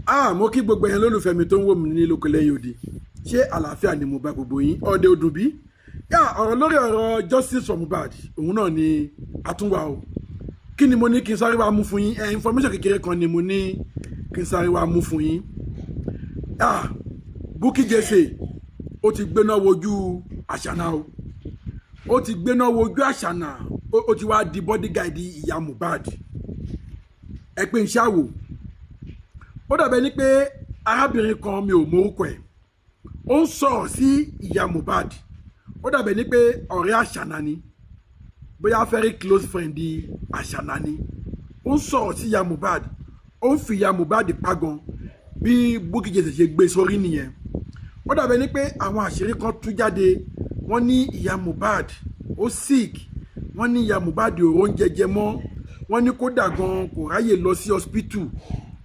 Mo kí gbogbo ẹ̀yin lólùfẹ́ mi tó ń wò mí ní lóko lẹ́yìn odi. Ṣé àlàáfíà ni mo bá gbogbo yín? Ọdẹ odùn bí? Yá ọ̀rọ̀ lórí ọ̀rọ̀ Justice for Mohbad, òun náà ni àtúnwá o. Kí ni mo ní kí n sáré wá mú fún yín? Information kékeré kan ni mo ní kí n sáré wá mú fún yín. Bukky Jesse ó ti gbéná wojú Àṣànà o. Ó ti gbéná wojú Àṣànà, ó ti wá di bodyguard ìyá Mohbad. Ẹ pé n ṣáwò. Ó dàbẹ̀ ni pé arábìnrin kan mi ò mọ orúkọ ẹ̀. Ó ń sọ̀rọ̀ sí ìyá Mohbad. Ó dàbẹ̀ ni pé ọ̀rẹ́ Àṣànà ni. Bóyá very close friend di Àṣànà ni. Ó ń sọ̀rọ̀ sí ìyá Mohbad. Ó ń fi ìyá Mohbad pàgàn bí Bukky Jesse ṣe gbé sórí nìyẹn. Ó dàbẹ̀ ni pé àwọn àṣírí kan tú jáde. Wọ́n ní ìyá Mohbad ó sick. Wọ́n ní ìyá Mohbad ò róúnjẹ jẹ mọ́. Wọ́n ní kódà gan kò ráyè lọ sí hospital.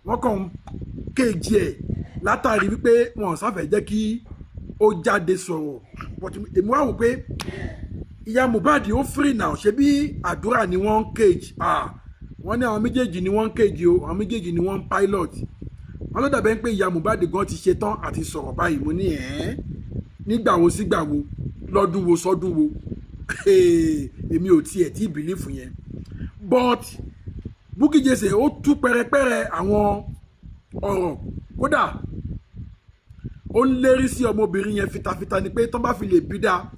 Wọ́n kàn ń kéèjì ẹ̀ látàrí wípé wọn ò sáfẹ́ jẹ́ kí ó jáde sọ̀rọ̀. But èmi wá wò pé ìyá Mohbad ó free now, ṣe bí àdúrà ni wọ́n ń cage. Wọ́n ní àwọn méjèèjì ni wọ́n ń cage o, àwọn méjèèjì ni wọ́n ń pilot. Wọ́n ló dàbẹ̀ pé ìyá Mohbad gan ti ṣe tán àti sọ̀rọ̀ báyìí. Mo ní ẹ̀ nígbà wo sígbà wo, lọ́dún wo sọ́dún wo. Èmi ò tiẹ̀ tí believe yẹn. But Bukky Jesse ó tú pẹrẹpẹrẹ àwọn ọ̀rọ̀, kódà ó ń lérí sí ọmọbìnrin yẹn fitafita ni pé tó bá fi lè bí dáa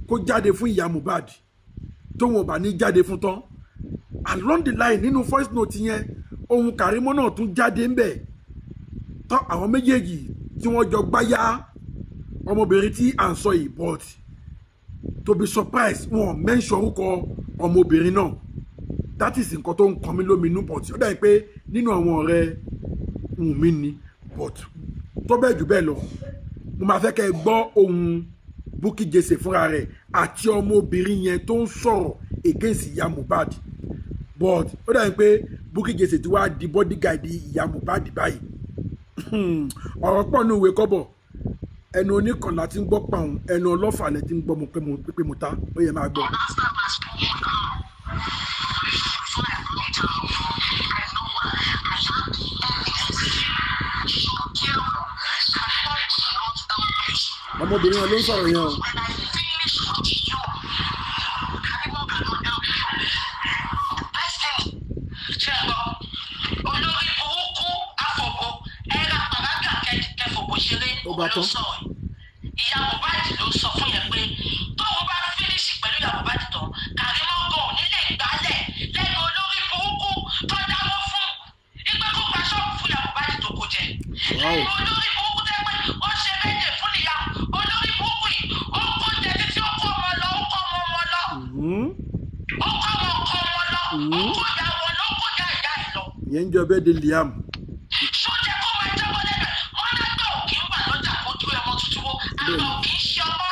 kó jáde fún ìyá Mohbad, tóun ò bá ní jáde fún tán. Along the line nínú voice note yẹn, ohun Kàrímọ́ náà tún jáde ń bẹ̀ tán, àwọn méjèèjì tí wọ́n jọ gbáyà ọmọbìnrin tí à ń sọ yìí. But to be surprised, wọn mention orúkọ ọmọbìnrin náà. That is nǹkan tó ń kan mí lóminú, but ó dàbí pé nínú àwọn ọ̀rẹ́ Wùnmí ni. But tó bẹ́ẹ̀ jù bẹ́ẹ̀ lọ, mo máa fẹ́ kẹ́ ẹ gbọ́ ohun Bukky Jesse fúnra rẹ̀ àti ọmọbìnrin yẹn tó ń sọ̀rọ̀ against ìyá Mohbad. But ó dàbí pé Bukky Jesse ti wá di bodyguard ìyá Mohbad báyìí. Ọ̀rọ̀ pọ̀ ní ìwé kọ́bọ̀, ẹnu oníkànlá ti ń gbọ́ pàun, ẹnu ọlọ́fà lẹ ti ń gbọ́ mo pé mo ta ó yẹ máa gbọ́. Before I wrote down, I know I have the evidence. So careful. Karimo cannot help you. Ọmọbìnrin yẹn ló ń sọ̀rọ̀ yẹn o. When I finish with you, Karimo cannot help you. The best thing, ṣé ẹ gbọ́? Olórí burúkú àfọ̀bọ̀ ẹ̀rà pàrágà kẹfọ̀bọ̀ ṣeré. Ó bá ló tán. Sọ̀rọ̀ ìyá Mohbad ló sọ fún yẹn pé tóun bá finish pẹ̀lú ìyá Mohbad tán, Karimo gan ò ní lè gbálẹ̀ lẹ́nu olórí burúkú tó dáwọ́ fún ìgbà kó gba ṣọ́ọ̀bù fún ìyá Mohbad tó kó jẹ. Lẹ́nu olórí burúkú tẹ́ pé ó ṣe méje fún ìyá olórí burúkú yìí, ó kó jẹ títí ó kó ọmọ lọ, ó kó ọmọ ọmọ lọ, ó kó ọmọ ọkọ ọmọ lọ, ó kó ìyá wọn lọ, ó kó ìyá ìyá ẹ̀ lọ. Ìyẹn ń jọ bẹ́ẹ̀ de Liam. Ṣó jẹ́ kó máa jábọ́ lẹ́nu ẹ̀? Wọ́n lágbà ò kí ń bà lọ́jà kojú ẹmọ tuntun wo, àgbà ò kí ń ṣe ọmọ.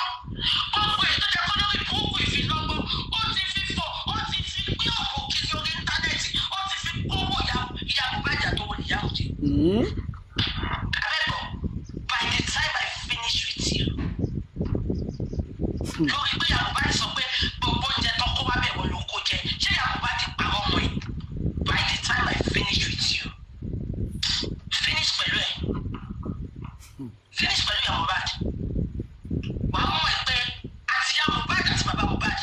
Gbogbo èyí tó jẹ́ kó lórí burúkú ìfilọ́gbọ́n, ó ti fi fò, ó ti fi gbé òkò kiri orí íńtánẹ́ẹ̀tì, ó ti fi kówó ìyá Mohbad àtọwọ́ ìyá òjì. Abẹ́kọ̀, by the time I finish with you, lórí pé ìyá Mohbad sọ pé gbogbo oúnjẹ tó kó wá bẹ̀ wọ́n ló kó jẹ, ṣé ìyá Mohbad parọ́ mọ́ ẹ̀? By the time I finish with you, finish pẹ̀lú ẹ̀, finish pẹ̀lú ìyá Mohbad, wàá mọ̀ ẹ́ pé àti ìyá Mohbad àti bàbá Mohbad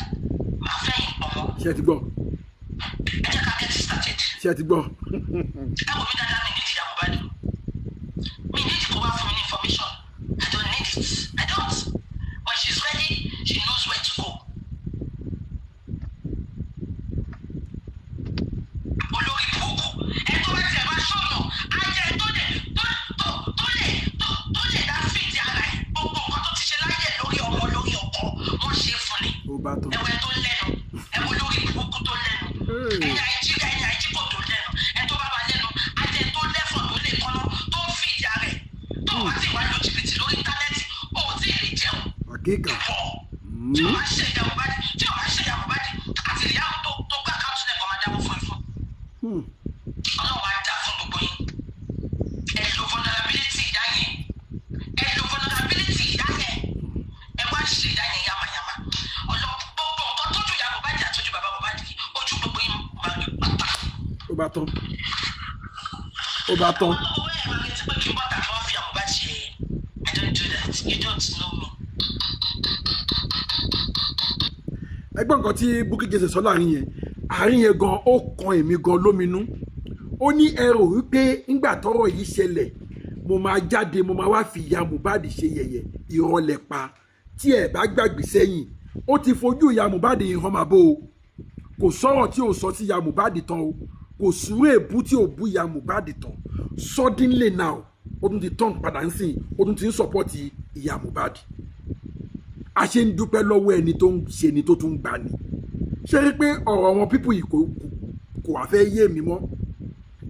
máa fẹ́yìn pọ̀ mọ́. Ṣé ẹ ti gbọ́? Ẹ jẹ́ ká get started. Ṣé ẹ ti gbọ́? Ẹ wò mí dáadáa, mi nídìí ìyá Mohbad, mi nídìí kó wá fún mi ní information. I don't need it. I don't. When she's ready, she knows where to go. Olórí burúkú ẹ tó bá tiẹ̀ máa ṣọ̀nà á jẹ́ tó lè tó tó tó lè tó tó lè dá fìdí ara ẹ̀. Gbogbo nǹkan tó ti ṣe láyé lórí ọmọ, lórí ọkọ, wọ́n ṣe é fún ni. Ó bá tán. Ẹwẹ tó lẹ́nu, ẹwọ lórí burúkú tó lẹ́nu, ẹ̀yà ìjírí, ẹ̀yà ìjíkò tó lẹ́nu, ẹ̀ tó bá ba lẹ́nu àti ẹ̀ tó lẹ́fọ̀ tó lè kọ́nà tó ń fìdí ara ẹ̀. Tó o bá ti wá lo jìbìtì lórí íńtánẹ́ẹ̀tì, o ò tí ì lè jẹun. Àkíkà. Ìwọ tí o bá ṣe ìyá Mohbad, tí o bá ṣe ìyá Mohbad àti ìyá tó gbà káàtó lẹ́kọ̀ọ́ máa dáwọ́ fún ẹ fún. Ọlọ́run á dá fún gbogbo yín. Ẹ lo vulnerability ìyá yẹn, ẹ lo vulnerability ìyá yẹn, ẹ wá ṣe ìyá yẹn yamayama. Ọlọ́run, gbogbo nǹkan tójú ìyá Mohbad àtọ́jú bàbá Mohbad yìí, ojú gbogbo yín máa rí pátá. Ó bá tán, ó bá tán. Owó ẹ̀ máa retí. You don't know me. Ẹgbọ́n nǹkan tí Bukky Jesse sọ láàrin yẹn, àárín yẹn gan, ó kan èmi gan lóminú. Ó ní ẹ rò wípé ńgbà tọ́rọ̀ yìí ṣẹlẹ̀, mo máa jáde, mo máa wá fi ìyá Mohbad ṣe yẹ̀yẹ́. Irọ́ lẹ pa. Tí ẹ bá gbàgbé sẹ́yìn, ó ti fojú ìyá Mohbad yìí hàn máa bó o. Kò sọ̀rọ̀ tí ò sọ sí ìyá Mohbad tán o, kò sùúrù èbú tí ò bú ìyá Mohbad tán. Suddenly now, ó tún ti tán padà ń sìn, ó tún ti ń support ìyá Mohbad. A ṣe ń dúpẹ́ lọ́wọ́ ẹni tó ń ṣe ni tó tún ń gbà ni. Ṣé rí pé ọ̀rọ̀ àwọn people yìí kò wá fẹ́ yé mi mọ́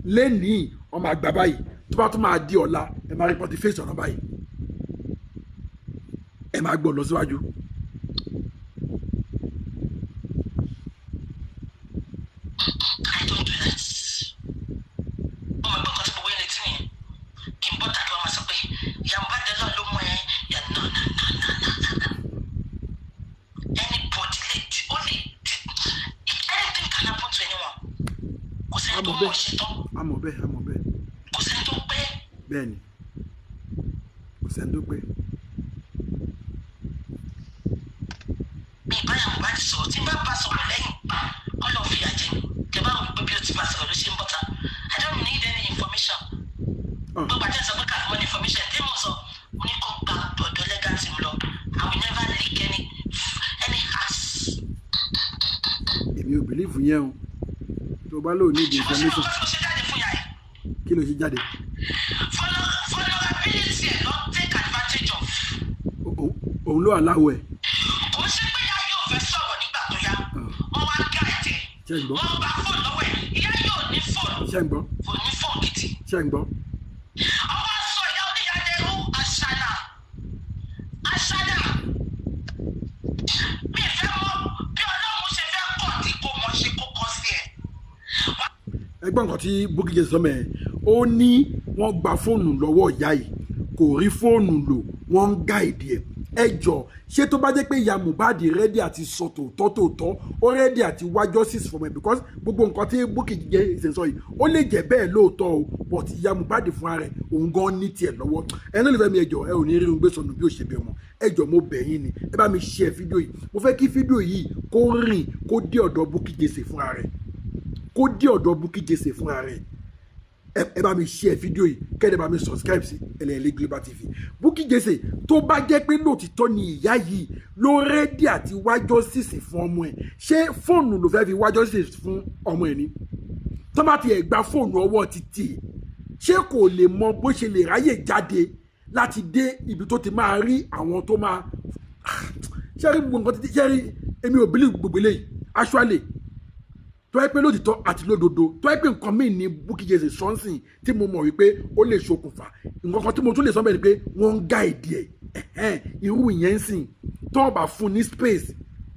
lẹ́nìí? Ọmọ àgbà báyìí, tó bá tún máa di ọ̀la, ẹ máa rí pọ́tí fèsì ọ̀nà báyìí. Ẹ máa gbọ́ lọ síwájú. I don't do that. Mo mọ̀ pé nǹkan tí gbogbo yẹn létí nìyẹn. Kí n bọ́ tàbí wọ́n máa sọ pé ìyá Mohbad náà ló mú ẹ. Yà, no, no, no, no, no, no, no. Anybody lè di ó lè di, anything can happen to anyone. Kò sẹ́ni tó Àmọ́ mọ̀ bẹ́ẹ̀. ṣe tán. Àmọ́ bẹ́ẹ̀, àmọ́ bẹ́ẹ̀. Kò sẹ́ni tó pé. Bẹ́ẹ̀ ni, kò sẹ́ni tó pé. Mi ìbá ìyá Mohbad sọ̀rọ̀, tí n bá bá sọ̀rọ̀ lẹ́yìn, Ọlọ́run fìyà jẹ mí. Kẹ bá rò pé bí o ti bá sọ̀rọ̀ ló ṣe ń bọ́ta. I don't need any information. Gbogbo àti ẹ̀sọ́ pé kàlùmọ́ ní information tí mo sọ, mo ní kó gba ọ̀dọ̀ legal team lọ. I will never leak any house. Èmi ò believe yẹn o. Tó bá lò ní ìdí Ṣùgbọ́n ṣé information. mo kọ́ tí mo ṣe jáde fún yàrá yìí? Kí ló ṣe jáde? Vulnerability ẹ̀ lọ take advantage of. Òun ló aláwọ̀ ẹ̀. Kò ń ṣe pé ìyá yóò fẹ́ sọ̀rọ̀ nígbà tó yá. Wọ́n wá guide ẹ̀. Ṣé ń gbọ́? Wọ́n gba fóònù lọ́wọ́ ẹ̀. Ìyá yóò ní fóònù. Ṣé ń gbọ́? Kò ní fóònù gidi. Ṣé ń gbọ́? Àwọn sọ ìyá oníyá dẹrú. Àṣànà, àṣànà, mi fẹ́ mọ̀ bí Ọlọ́run ṣe fẹ́ kọ̀ tí kò mọ̀ ṣe kó kọ́ sí ẹ̀. Ẹgbọ́n nǹkan tí Bukky Jesse sọ mẹ́ẹ̀. Ó ní wọ́n gba fóònù lọ́wọ́ ìyá yìí, kò rí fóònù lò, wọ́n ń guide ẹ̀. Ẹ jọ, ṣé tó bá jẹ́ pé ìyá Mohbad ready àti sọ tòótọ́ tòótọ́, ó ready àti wá justice for me, because gbogbo nǹkan tí Bukky Jesse sọ yìí, ó lè jẹ́ bẹ́ẹ̀ lóòótọ́ o, but ìyá Mohbad fúnra rẹ̀, òun gan ní tiẹ̀ lọ́wọ́. Ẹ ní olùfẹ́ mi, ẹ jọ, ẹ ò ní rí ohun gbé sọnù bí ó ṣe bí ọmọ. Ẹ jọ, mo bẹ̀ yín ni, ẹ bá mi share fídíò yìí. Mo fẹ́ kí fídíò yìí kó rìn, kó dé ọ̀dọ̀ Bukky Jesse fúnra rẹ̀, kó dé ọ̀dọ̀ Bukky Jesse fúnra rẹ̀. Ẹ bá mi share fídíò yìí, kẹ́ẹ̀dẹ̀ bá mi subscribe sí Ẹlẹ́yẹlé Global TV. Bukky Jesse, tó bá jẹ́ pé lóòtítọ́ ni ìyá yìí ló ready àti wá justice fún ọmọ ẹ̀, ṣé fóònù ló fẹ́ fi wá justice fún ọmọ ẹ̀ ni? Tó bá ti ẹ̀ gba fóònù ọwọ́ títì, ṣé kò lè mọ bó ṣe lè ráyè jáde láti dé ibi tó ti máa rí àwọn tó máa ṣe rí gbogbo nǹkan títí ṣe rí? Èmi ò believe gbogbo eléyìí actually. Tó yẹ pé lóòtítọ́ àti lódodo, tó yẹ pé nǹkan míì ní Bukky Jesse sọ́nsìn tí mo mọ̀ wípé ó lè ṣokùnfà nǹkan kan tí mo tún lè sọ bẹ́ẹ̀ ni pé wọ́n ń guide ẹ̀. Ẹ̀hẹ́n, irú ìyẹn ń sìn, tó bá fún ní space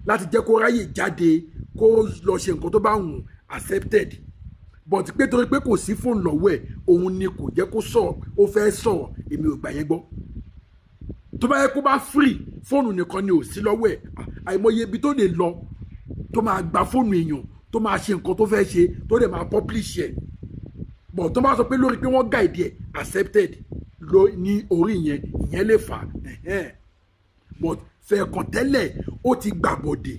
láti jẹ́ kó ráyè jáde, kó lọ ṣe nǹkan tó bá wùn, accepted. But pé torí pé kò sí fóònù lọ́wọ́ ẹ̀, òun ni kò jẹ́ kó sọ̀rọ̀, ó fẹ́ sọ̀rọ̀, èmi ò gbà yẹn gbọ́. Tó bá yẹ kó bá free, fóònù nìkan ni ò sí lọ́wọ́ ẹ̀, àìmọye ibi tó lè lọ tó máa gba fóònù èèyàn, tó máa ṣe nǹkan tó fẹ́ ṣe, tó dẹ̀ máa publish ẹ̀. But tó bá sọ pé lórí pé wọ́n guide ẹ̀, accepted ló ní orí yẹn, ìyẹn lè fà á. But fẹ̀ẹ̀kàn tẹ́lẹ̀, ó ti gbàbọ̀dè.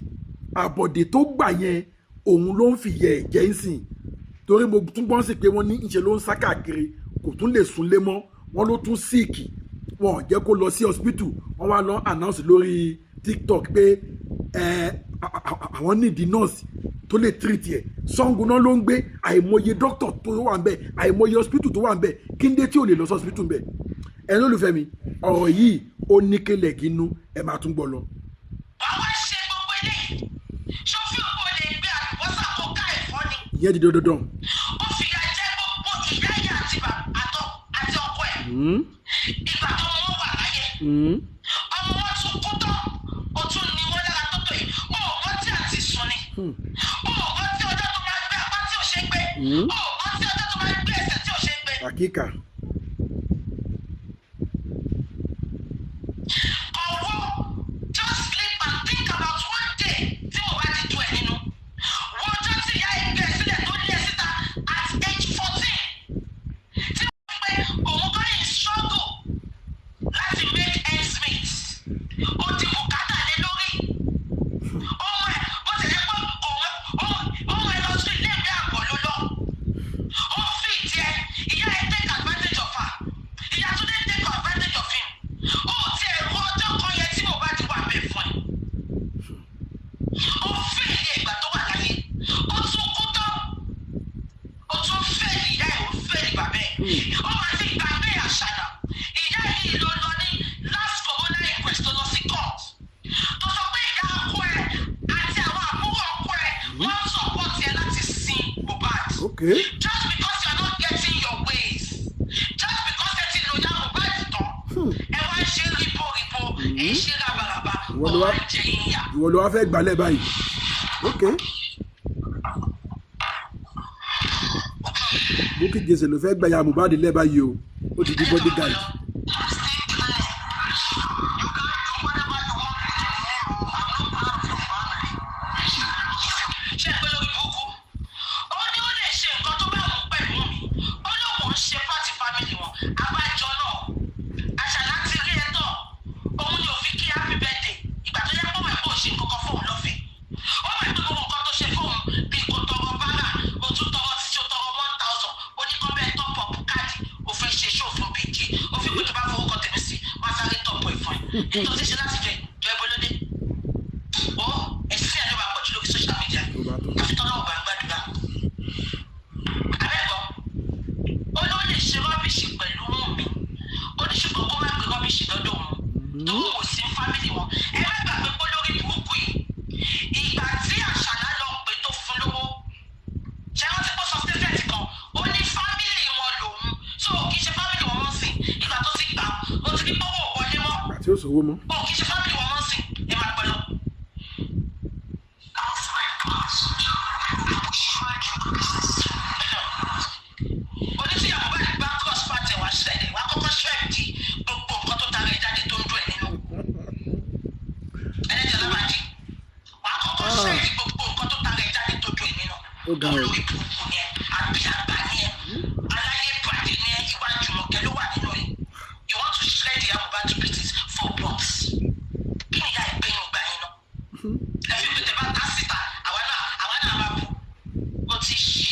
Àbọ̀dè tó gbà yẹn, òun ló ń fìyà ẹ̀ jẹ́ ń sìn, torí mo tún gbọ́n sí pé wọ́n ní ìṣe ló ń sá káàkiri, kò tún lè súnlé mọ́. Wọ́n ló tún sick, wọn ò jẹ́ kó lọ sí hospital. Wọ́n wá lọ announce lórí TikTok pé ẹ àwọn nídìí nurse tó lè treat ẹ̀. Ṣàngó náà ló ń gbé. Àìmọye doctor tó wà ń bẹ̀, àìmọye hospital tó wà ń bẹ̀. Kí n dé tí ò lè lọ sí hospital ń bẹ̀? Ẹni olùfẹ́ mi, ọ̀rọ̀ yìí, ó ní kélẹ̀ gínú. Ẹ máa tún gbọ́ lọ. Wàá wá ṣe gbogbo eléyìí, ṣó fi òkú lè gbé àlùbọ́sà kó ká ẹ̀fọ́ ni? Ìyẹn di dandan. Ó fìyà jẹ gbogbo ìyá ìyá àti àtọ àti ọkọ ẹ̀ ìgbà tó wọn wà láyé. Ọmọ wọn tún kú tán, ó tún ní wọn lára tó tó yìí. Ó rántí àti sùn ni? Ó rántí ọjọ́ tó máa gbé apá tí ò ṣe gbé? Ó rántí ọjọ́ tó máa gbé ẹsẹ̀ tí ò ṣe gbé? Àkíkà. Ọwọ́, just sleep and think about one day tí mo bá ti tu ẹ̀ nínú. Wọ́n ọjọ́ tí ìyá ẹ̀ gbé ẹ sílẹ̀, tó lé ẹ síta at age 14, tí wọ́n fi pé òun kọ́ yìí struggle láti make ends meet. Ìyá ẹ take advantage of her. Ìyá Túndé take advantage of him. Ó ti ẹ̀rọ ọjọ́ kan yẹn tí Mohbad wà bẹ́ẹ̀ fún ẹ. Ó fẹ́ ilé ìgbà tó wà láyé. Ó tún kú tán. Ó tún fẹ́ ìyá ẹ̀, ó fẹ́ bàbá ẹ̀. Ó máa ti gbàgbé Àṣànà. Ìyá yìí ló lọ ní last corona inquest tó lọ sí court. Tó sọ pé ìyá ọkọ ẹ̀ àti àwọn àbúrò ọkọ ẹ̀ wọ́n support ẹ láti sin Mohbad. Okay. Just because you are not getting your ways. Just because ẹ ti lò ya Mohbad tán. Ẹ wá ń ṣe ríboríbo, ẹ ń ṣe rábaràba, Ìwọ ló ó wá wá ń jẹ ìyà. Ìwọ ló wá fẹ́ gbalẹ̀ báyìí. Okay. Bukky Jesse ló fẹ́ gba ìyá Mohbad lẹ́ báyìí o. Ó ti di bodyguard. Ṣé pé lórí burúkú ó ní ó lè ṣe nǹkan tó bá wù ú pẹ̀lú mi, ó lóun ò ń ṣe pàtì family wọn. Abájọ náà Àṣàlá ti rí ẹ tán, òun ni òfin kí happy birthday ìgbà tó yẹ kó mọ̀ pé ò ṣe nǹkan kan fóun lọ́fẹ̀ẹ́. Ó mọ̀ pé gbogbo nǹkan tó ṣe fóun bíi kò tọrọ bárà, ó tún tọrọ títí ó tọrọ 1000, ó ní kọ́ bẹ́ẹ̀ top up káàdì, ó fẹ́ ṣe ṣó fún bj, ó fi pé tó bá fowó kan tèmi sí wọ́n á sáré top up fún ẹ nítorí ṣe láti jẹ jọ ẹbọ lóde. Ó ẹ̀sìn ẹ̀ ló máa pọ̀jù lórí social media. Tó bá tán. Àfi tọ́lọ́wọ́ bá ń gbàdúrà. Abẹ́gbọ́, ó ló lè ṣe rubbish pẹ̀lú mi, ó ní ṣùgbọ́n kó má gbé rubbish lọ́dọ̀ òun tó wò sí family wọn. Ẹ má gbàgbé pé lórí burúkú yìí, ìgbà tí Àṣàlá lọ pé tó fún lówó, ṣé wọ́n ti pọ̀ sọ statement kan, ó ní family wọn lòun, so kì í ṣe family wọn mọ́ sí ìgbà tó ti gbà, ó ti ní pọ́wọ́ wọlé mọ́. Ìgbà tí ó sòwò mọ́. Ó kì í ṣe family wọn mọ́ sí, ẹ má gbọ́ lọ. Oníṣìyàwó bá gbá cross party wá ṣẹlẹ̀ wá kọ́kọ́ ṣẹ́ẹ̀dì gbogbo nǹkan tó tara ẹ̀ jáde tó ń dùn ẹ̀ nínú. Ẹlẹ́jẹ̀ lábàdì wá kọ́kọ́ ṣẹ́ẹ̀dì gbogbo nǹkan tó tara ẹ̀ jáde tó dùn ẹ̀ nínú. Ó ga o. Olórí burúkú ni ẹ, àbí àgbà ni ẹ, aláyé bàjẹ́ ni ẹ, ìwà Jùmọ̀kẹ́ ló wà nínú ẹ. You want to shred ìyá Mohbad to pieces for what? Kí ni ìyá ẹ gbé inú gbà yín náà? Ẹ fi pété bá ta síta, àwa náà máa bù. Ó ti ṣí.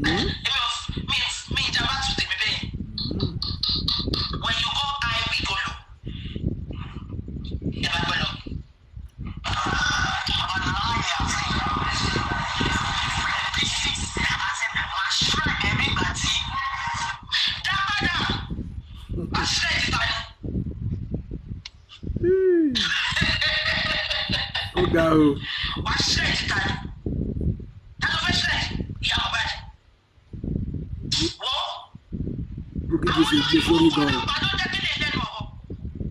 Èmi ò mi mi ìjàmbá tún tèmi bẹ́ẹ̀. When you go high, we go low. Ẹ bá gbọ́ lọ. Dápadà, àṣìṣe ìta ni. Ó ga o. Wà á ṣe ìta ni. Ta ló fẹ́ ṣe ìyá Mohbad? Wọ́n. Bukky Jesse gbé sórí gan o. Ọlọ́pàá ló jẹ́ kílè lẹ́nu ọ̀rọ̀.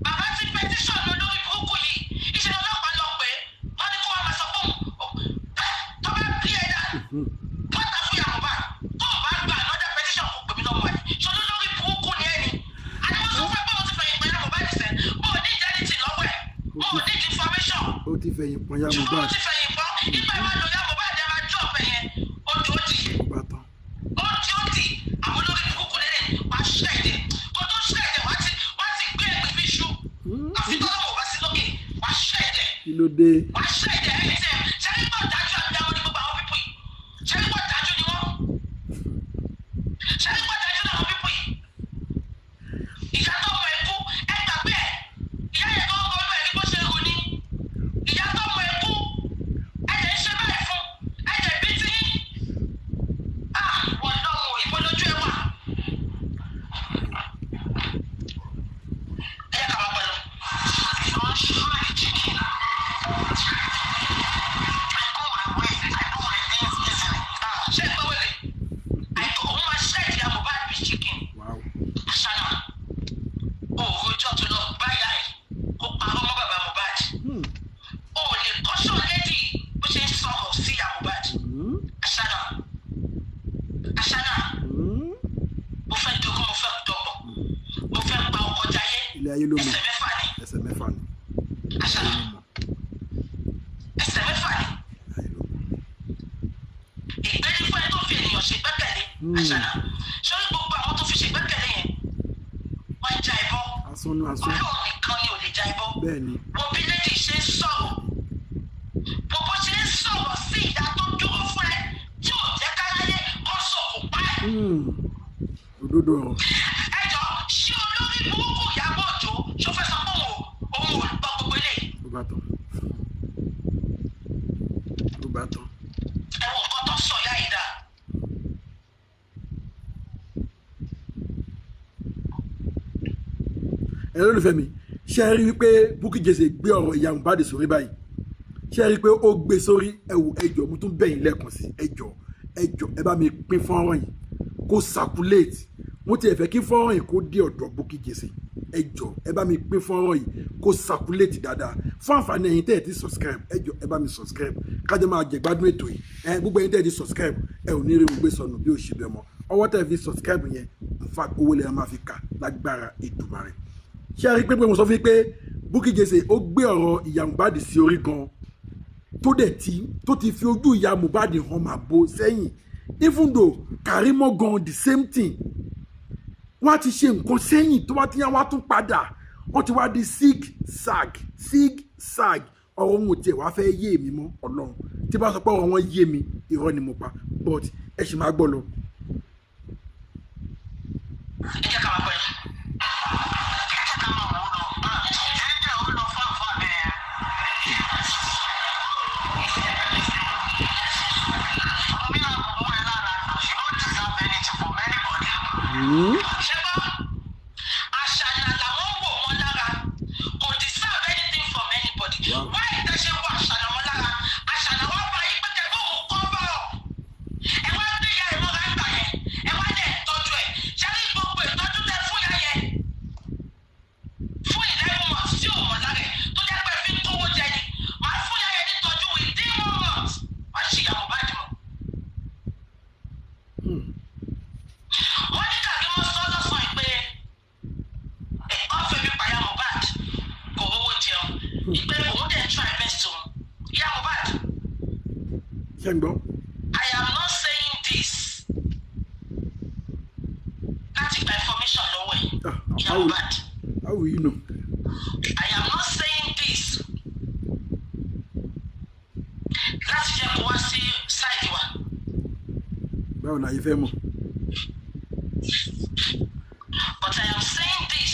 Bàbá ti petition olórí burúkú yìí. Ìṣẹ̀lẹ̀ ọlọ́pàá lọ pé wọ́n ní kó wá máa sọ fún òun. Tó bá bí ẹ dá, pátá fún ìyá Mohbad. Tó o bá gba another petition kò pè mí lọ́mọ ẹ̀. Ṣé olórí burúkú ni ẹ ni? Àní mo sọ fún ẹ pé mo ti fẹ̀yìn pẹ̀lú Mohbad sẹ́. Mo ò ní identity lọ́wọ́ ẹ̀. Mo ò ní information. Ó ti fẹ̀yìn pọn ya Ṣùgbọ́n mo Mohbad. ti fẹ̀yìn pọ́n. Ìgbà ìwà lòyà Mohbad ẹ máa jọ́ ọ̀pẹ yẹn. Ó dùn ó dì Ó bá tán. ó tí ó tì àwọn olórí burúkú lélẹ̀ wàá ṣẹ̀dẹ̀ kó tó ṣẹ̀dẹ̀ wàá ti gbé ẹgbẹ́ fi ṣú àfi tọ́lọ́ wò wá sí lókè wàá ṣẹ̀dẹ̀ Kí ló dé? wàá ṣẹ̀dẹ̀ ẹ̀ tẹ̀ ṣẹ́rígbọ̀ dájú àbíyáwó ní gbogbo àwọn pípù yìí, ṣẹ́rígbọ̀ dájú ni wọ́n, ṣẹ́rígbọ̀ dájú ni àwọn pípù yìí. Ìyá tó mọ ẹkú ẹ gbàgbé ẹ, ìyá yẹn tó ń ronú ẹ ní bó ṣe ro ní ìyá tó mọ ẹkú ẹ lè ṣe báyìí fún ẹ lè bí tí yín. Ah, wọ́n lọ́wọ́ ìbọn lójú ẹ wà. Ẹ jẹ́ ká máa pẹ̀lú. Ah, ṣé ẹ gbọ́ wẹ̀lẹ̀? Àìkú òun máa ṣẹ́ ìyá Mohbad bíi chicken. Wow. Àṣànà, òòrùn ọjọ́ tó lọ báyà ẹ̀ kó parọ́ mọ́ bàbá Mohbad. O ò lè kọ́ṣọ́ lẹ́dí bó ṣe ń sọ̀rọ̀ sí ìyá Mohbad. Àṣànà, Àṣànà, mo fẹ́ dogun, mo fẹ́ dọ̀gbọ̀n, mo fẹ́ pa ọkọ̀ jayé. Ilé ayé ló mọ̀. Ẹsẹ̀ mẹ́fà ni. Ẹsẹ̀ mẹ́fà ni. Ilé ayé Àṣànà, ló mọ̀. ẹsẹ̀ mẹ́fà ni. Ilé ayé ló mọ̀. Ìgbẹ́ni fún ẹ tó fi ènìyàn ṣe gbẹ́kẹ̀lé. Àṣànà, sórí gbogbo àwọn tó fi ṣe gbẹ́kẹ̀lé yẹn, wọ́n já ẹbọ. Asán ní asán. Ọlọ́run nìkan ni ò lè já ẹbọ. Bẹ́ẹ̀ ni. Wo bí lady ṣe ń sọ̀rọ̀, wo bó ṣe ń sọ̀rọ̀ sí ìyá tó dúró fún ẹ tí ò jẹ́ káráyé kó sọ̀kò pa ẹ́. Odò Òdodo ọ̀rọ̀. Ẹ jọ, ṣé olórí burúkú Ìyábọ̀ Òjó ṣó fẹ́ sọ pé òun ò gbọ́ gbogbo eléyìí? Ló bá tán, ló bá tán. Ẹ wo nǹkan tó sọ ìyá yìí dà. Ẹ lólùfẹ́ mi, ṣe é rí wípé Bukky Jesse gbé ọ̀rọ̀ ìyá Mohbad sórí báyìí? Ṣe é rí pé ó gbé sórí? Ẹ wò, ẹ jọ̀ọ́, mo tún bẹ̀ yín lẹ́ẹ̀kan sí, ẹ jọ̀ọ́, ẹ jọ̀ọ́, ẹ bá mi pín fọ́nrán yìí kó circulate. Mo tiẹ̀ fẹ́ kí fọ́nrán yìí kó dé ọ̀dọ̀ Bukky Jesse. Ẹ jọ̀ọ́, ẹ bá mi pín fọ́nrán yìí kó circulate dáadáa. Fún àǹfààní ẹ̀yin tẹ́ ẹ ti subscribe, ẹ jọ̀ọ́, ẹ bá mi subscribe kájọ máa jẹ gbádùn ètò yìí. Ẹ gbogbo ẹ̀yin tẹ́ ẹ ti subscribe, ẹ ò ní rí gbé sọnù bí ó ṣe bẹ̀ mọ́. Ọwọ́ tẹ́ ẹ fi subscribe yẹn, in fact, owó lẹ́yìn máa fi kà lágbára Èdùmàrè. Ṣé ẹ rí pé mo sọ fún yín pé Bukky Jesse ó gbé ọ̀rọ̀ ìyá Mohbad sí orí gan, tó dẹ̀ tí tó ti fi ojú ìyá Mohbad hàn máa bo sẹ́yìn? Even though Karimo gan, the same thing, wọ́n á ti ṣe nǹkan sẹ́yìn, tó bá ti yá, wọ́n á tún padà, wọ́n ti wá di zig zag, zig zag. Ọ̀rọ̀ wọn ò tiẹ̀ wá fẹ́ yé mi mọ́. Ọlọ́run, tí bá sọ pé ọ̀rọ̀ wọn yé mi, irọ́ ni mo pa. But ẹ sì máa gbọ́ lọ. Ẹ jẹ́ ká máa gbọ́ lọ. Ẹ jẹ́ ká máa wò ó lọ. Ẹ jẹ́ ó lọ fún àǹfààní ẹ̀. Bí a kò mú ẹ lára, you don't deserve anything from anybody. Ṣé gbọ́, Àṣànà làwọn wò wọ́n lára, kò deserve anything from anybody. Why tẹ ṣe wo Àṣànà mọ́ lára? Àṣànà wọ́n bá yín pé kẹ́ bóun cover up. Ẹ wá gbé ìyá ẹ̀ mọ́ra gbà yẹn, ẹ wá dẹ̀ tọ́jú ẹ̀. Ṣé ní gbogbo ìtọ́jú tẹ fún ìyá yẹn fún 11 months tí ò mọ̀ lára ẹ̀, tó jẹ́ pé fi ń kówó jẹ ni, màá fún ìyá yẹn nítọ́jú within one month, wàá ṣì ìyá Mohbad mọ̀. Wọ́n ní Kàrímọ́ sọ lọ́sàn-án yìí pé ọ̀fẹ́ mi pàyà Mohbad kò rówó jẹun, ìpè òun dẹ̀ try best òun. Ìyá Mohbad, Ṣé ń gbọ́? I am not saying this láti gba information lọ́wọ́ ẹ̀. Ah, Ìyá how will, Mohbad, how will you know? I am not saying this láti jẹ́ kó wá sí side wa. Báwo la yìí fẹ́ mọ̀? But I am saying this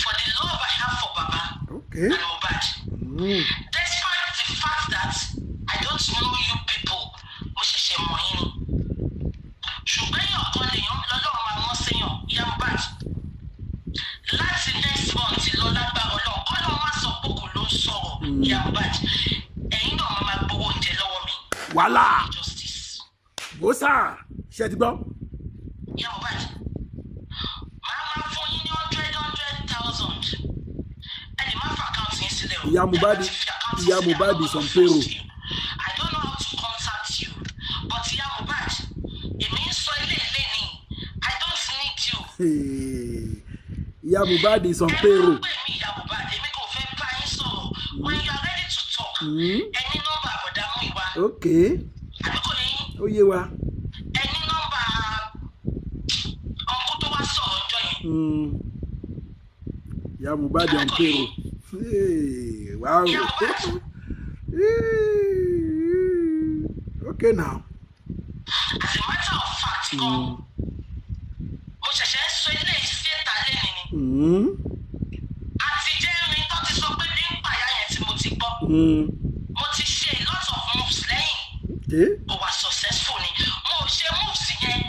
for the love I have for Baba and Mohbad. Despite the fact that I don't know you people, mo ṣẹ̀ṣẹ̀ mọ̀ yín ni. Ṣùgbọ́n èèyàn kan lèèyàn lọ́lọ́run máa rán séèyàn, ìyá Mohbad. Láti next month lọ, lágbára Ọlọ́run, kọ́lọ́run má sọ pé kò ló ń sọ̀rọ̀, ìyá Mohbad. Ẹ̀yin náà máa máa gbowó oúnjẹ lọ́wọ́ mi. Wàhálà. Justice. Gbòòsà, ṣe ti gbọ́? Ìyá Mohbad, màá máa fún yín ní hundred hundred thousand. Ẹ lè má fa account yín sílẹ̀ o. Ìyá Mohbad, Ẹ bá ti fi account ìyá sílẹ̀, Mohbad I'm not is on gonna payroll. force you. I don't know how to contact you, but ìyá Mohbad, èmi ń sọ ilé ilé ni, I don't need you. Ìyá Mohbad is on Ẹ má payroll. pè mí, ìyá Mohbad, èmi kò fẹ́ bá yín sọ̀rọ̀. When you are ready to talk, ẹ ní nọ́mbà àbọ̀dá Múyìwá. Àbí kò yé yín? Ó yé wa. Ẹ ní nọ́mbà ọkọ tó wá sọ̀rọ̀ ọjọ́ yẹn. Ìyá Mohbad on payroll. Hey, wow. Ìyá Mohbad. Okay now. As a matter of fact gan, mo ṣẹ̀ṣẹ̀ ń sọ ilé ìṣẹ́ta lẹ́nìí ni. Àti jẹ́rin tó ti sọ pé bí ń pàyà yẹn tí mo ti gbọ́. Mo ti ṣe a lot of moves lẹ́yìn. Mo wà successful ni. Mo ò ṣe moves yẹn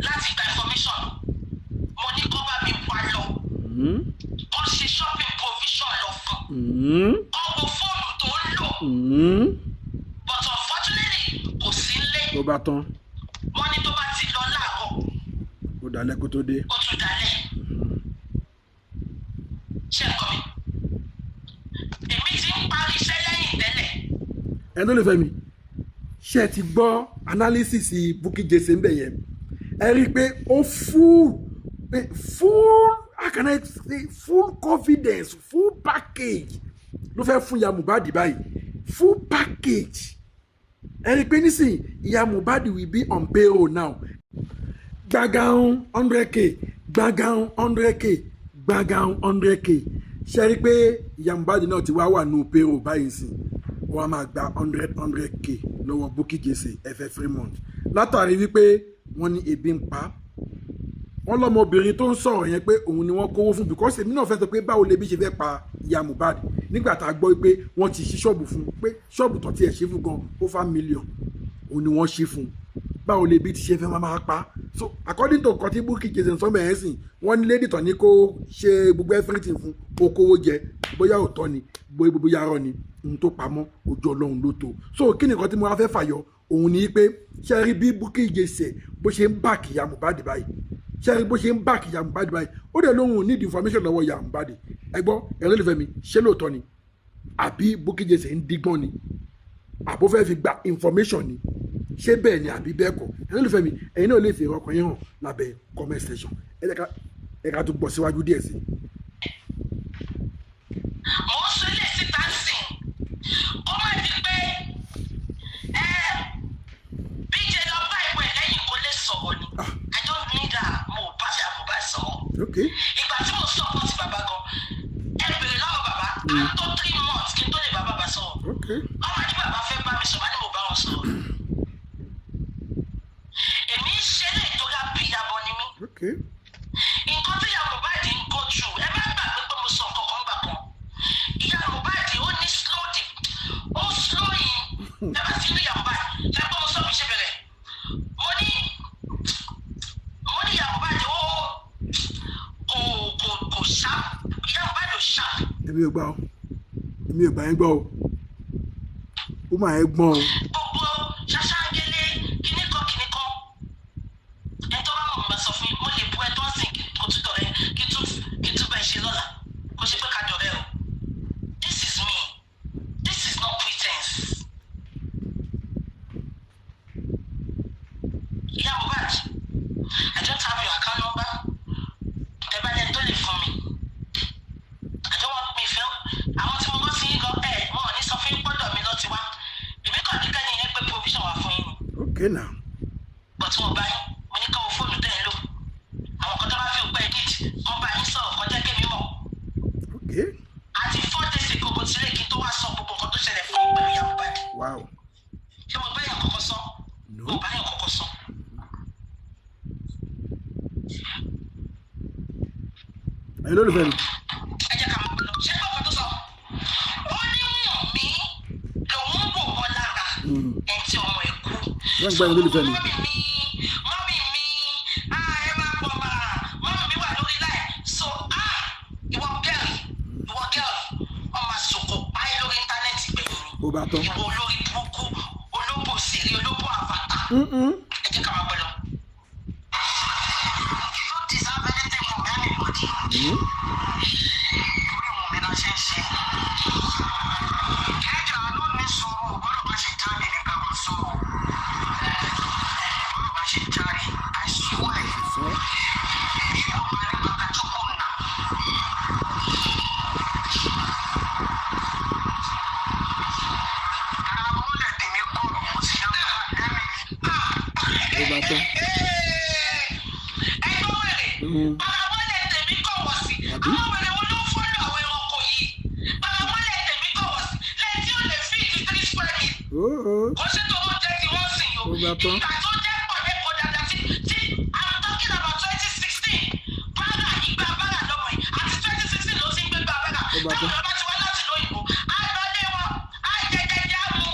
láti gba information. Mo ní kó bá mi wá lọ. Kó ṣe shopping provision lọ fún. Kó wo fóònù tó ń lò. But unfortunately, kò sí nílé. Ló bá tán. Wọ́n ní tó bá ti lọ láàárọ̀, Ó dalẹ́ kó tó dé. ó tún dalẹ̀. Ṣé ẹ gbọ́ mi? Èmi ti ń parí iṣẹ́ lẹ́yìn tẹ́lẹ̀. Ẹni tó lè fẹ́ mi, ṣé ẹ ti gbọ́ analysis Bukky Jesse ń bẹ̀ yẹn? Ẹ rí i pé ó full pé full, how can I say, full confidence, full package ló fẹ́ fún ìyá Mohbad báyìí, full package. Ẹ rí i pé nísìnyí, ìyá Mohbad will be on payroll now. Gbàgàn 100K, gbàgàn 100K, gbàgàn 100K. Ṣe rí i pé ìyá Mohbad náà ti wá wà nù payroll báyìí sìn? Wọ́n á máa gba hundred hundred k lọ́wọ́ Bukky Jesse every month. Látàrí wípé wọ́n ní ebi ń pa wọ́n lọ́mọbìnrin tó ń sọ̀rọ̀ yẹn pé òun ni wọ́n kówó fún, because èmi náà fẹ́ sọ pé báwo lebi ṣe fẹ́ pa ìyá Mohbad nígbà tá a gbọ́ pé wọ́n ti ṣí ṣọ́ọ̀bù fún, pé ṣọ́ọ̀bù tó tiẹ̀ ṣí fún gan over million òun ni wọ́n ṣí fún, báwo lebi ti ṣe fẹ́ máa pa. So according to nǹkan tí Bukky Jesse ń sọ mẹ́rin sìn, wọ́n ní lady tán ní kó ṣe gbogbo everything fún, ó kówó jẹ, bóyá òótọ́ ni bóyá arọ́ ni, ohun tó pamọ́ ojú Ọlọ́run ló tó. So kí ni nǹkan tí mo wá fẹ́ fàyọ òun ni pé ṣe rí bí Bukky Jesse bó ṣe ń bá ìyá Mohbad báyìí, ṣe rí bó ṣe ń bá ìyá Mohbad báyìí, ó dẹ̀ lóhùn need information lọ́wọ́ ìyá Mohbad. Ẹ gbọ́, ẹ̀rọ lè fẹ́ mi, ṣé lóòótọ́ ni àbí Bukky Jesse ń dígbọ́n ni, àbó fẹ́ fi gba information ni, ṣé bẹ́ẹ̀ ni àbí bẹ́ẹ̀ kọ́? Ẹ̀rọ lè fẹ́ mi, ẹ̀yin náà lè fi ọkàn yín hàn lábẹ́ comment section. Ẹ ká tún gbọ́ síwájú díẹ̀ sí i. Mo ń sọ ilé síta sìn kó má di pé ẹ BJ lọ bá ìwé lẹ́yìn kó lè sọ̀rọ̀ ni. I don't need her, mo ò bá ṣe àbúbá sọ̀rọ̀. Okay. Ìgbà tí mo sọ ọkọ ti bàbá gan, ẹ bèrè lọ́wọ́ bàbá, á tó 3 months kí n tó lè bá bàbá sọ̀rọ̀. Okay. Ọmọ ní bàbá fẹ́ bá mi sọ̀rọ̀, bá ní mo bá wọn sọ̀rọ̀. Èmi ń ṣe lè tó yá bí yabọ ni mí. Okay. Nǹkan tí ìyá Mohbad ń go through, ẹ má gbàgbé pé mo sọ nǹkan kan gbà kan. Ìyá Mohbad ó ní slow di ó slow yìí. Ẹ bá ti rí ìyá Mohbad, ṣe pé mo sọ bí ṣe bẹ̀rẹ̀. Mo ní ìyá Mohbad ó kò sharp, ìyá Mohbad ò sharp. Èmi ò gbà o, èmi ò gbà yín gbọ́ o, ó máa ń gbọ́n o. Gbogbo ṣaṣángélé kíníkan kíníkan, ẹ tó bá mọ̀ mi máa sọ fún yín, mo lè bu ẹ tó ń sìn kó tún dọ̀rẹ́ kí tún bẹ́ẹ̀ ṣe lọ́la, kó ṣe pé ká dọ̀rẹ́ o. This is me, this is not pretense. Ìyá Mohbad, I don't have your account number. Ẹ bá lẹ́ni tó lè fún mi, I don't want me fẹ́ àwọn tí mo rán sí yín gan, ẹ wọn ò ní sọ fún yín pọ́dọ̀ mi lọ́ ti wá. Èmi kàn ní kẹ́ni yẹn pé provision wà fún yín ni. Okay now. But mo bá yín, mo ní káwọ fóònù tẹ́ ẹ lò, àwọn kan tó bá fi òpẹ́ edit kan bá yín sọ̀rọ̀ kan jẹ́ kémi mọ̀. Okay. Àti 4 days ago mo ti lé kí n tó wá sọ gbogbo nǹkan tó ṣẹlẹ̀ fún yín pẹ̀lú ìyá Mohbad. Wow. Ṣé mo bá yàn kọ́kọ́ sọ? No. Mo bá yàn kọ́kọ́ sọ. Ẹ̀yin lólùfẹ́ mi. Ẹ jẹ́ ká máa lọ. Ṣé gbọ́ nǹkan tó sọ? Ó ní Wùnmí lòun wò wọ́n lára ẹni tí ọmọ ẹ̀ kú. Wọ́n ń gbọ́, ẹ̀yin lólùfẹ́ mi. Mummy mi, mummy mi, ah, ẹ máa pọ̀ bá mummy mi wà lórí láì so, ah, ìwọ girl, ìwọ girl, ọmọ àsòkò páyé lórí íńtánẹ́ẹ̀tì gbẹ̀yìn ni. Ó bá tán. Ìwọ olórí burúkú, olóbò sèré, olóbò àfàtà. Ẹ jẹ́ ká máa gbọ́ lọ. You don't deserve anything from anybody. Torí Wùnmí la ṣe ń ṣe. Kẹ́jà ló ní sùúrù, bọ́lá bá ṣe jáde ní ká máa sọ̀rọ̀. Bọ́lá bá ṣe jáde, I swear. Sọ. Ọmọ ẹni bàtà chukwu nà. Ara mọ́lẹ̀ tèmi kọ̀rọ̀, mo sì yá lẹ́mí. Ó bá tán. Ẹgbẹ́ wèrè. Paramọ́lẹ̀ tèmi kọ̀wọ̀ sí. Àbí? Àwọn wèrè wo ló follow àwọn ẹranko yìí? Paramọ́lẹ̀ tèmi kọ̀wọ̀ sí. Lẹ́yìn tí ó lè fi ìdí 3 square meal. Ó Kò ṣe tó oúnjẹ tí wọ́n sìn yó. Ó bá tán. Ìgbà tó jẹ́ pọ̀ lẹ́kọ̀ọ́ dáadáa tí I'm talking about 2016. Bára ìgbà bára lọ́mọ yìí àti 2016 ló ti ń gbé gbà bára. Ó bá tán. Táwọn ọba ti wá láti lóyìnbó, á lọ lé wọn, á jẹ jẹjẹ á mu.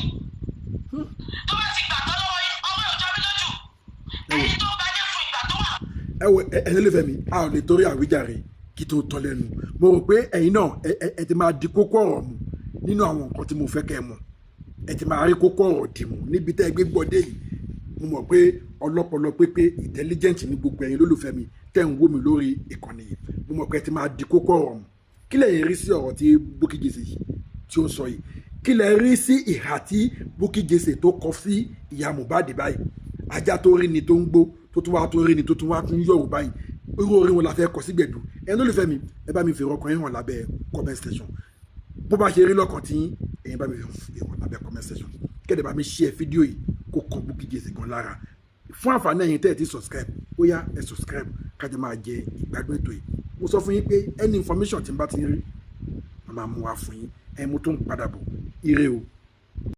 Tó bá ti gbà tán lọ́wọ́ yín, ọwọ́ ò jọ mí lójú. Ẹni tó bá dé fún ìgbà tó wà. Ẹ wo, ẹ̀yin lólùfẹ́ mi, a ò lè torí àwíjàre kí tó tọ́ lẹ́nu. Mo rò pé ẹ̀yin náà ẹ ti máa di kókó ọ̀rọ̀ mu nínú àwọn nǹkan tí mo fẹ́ kẹ́ ẹ mọ̀. Ẹ ti máa rí kókó ọ̀rọ̀ dì mú níbi tẹ́ ẹ gbé gbọ́dé yìí. Mo mọ̀ pé ọlọ́pọlọ pépé, intelligent ní gbogbo ẹ̀yin lólùfẹ́ mi tẹ́ ń wò mí lórí ìkànnì yìí. Mo mọ̀ pé ẹ ti máa di kókó ọ̀rọ̀ mu. Kí lẹ̀yin rí sí ọ̀rọ̀ tí Bukky Jesse yìí tí ó ń sọ yìí? Kí lẹ rí sí ìhà tí Bukky Jesse tó kọ sí ìyá Mohbad báyìí? Ajá tó rí ni tó ń gbó, tó tún wá tó rí ni tó tún wá tún yọ̀rù báyìí, irú orin wọn la fẹ́ kọ sí gbẹ̀du? Ẹ̀yin lólùfẹ́ mi, ẹ bá mi fi ọkàn yín hàn lábẹ́ comment section. Bó bá ṣe rí lọ́kàn tí yín, ẹ̀yin bá mi fi hàn lábẹ́ comment section. Kẹ́dẹ̀ bá mi share fídíò yìí kó kọ Bukky Jesse gan lára. Fún àǹfààní ẹ̀yin tẹ́ ẹ ti subscribe, ó yá, ẹ subscribe kájọ máa jẹ ìgbádùn ètò yìí. Mo sọ fún yín pé any information tí n bá ti rí, màá máa mú wá fún yín. Ẹ mo tún padà bọ̀. Ire o.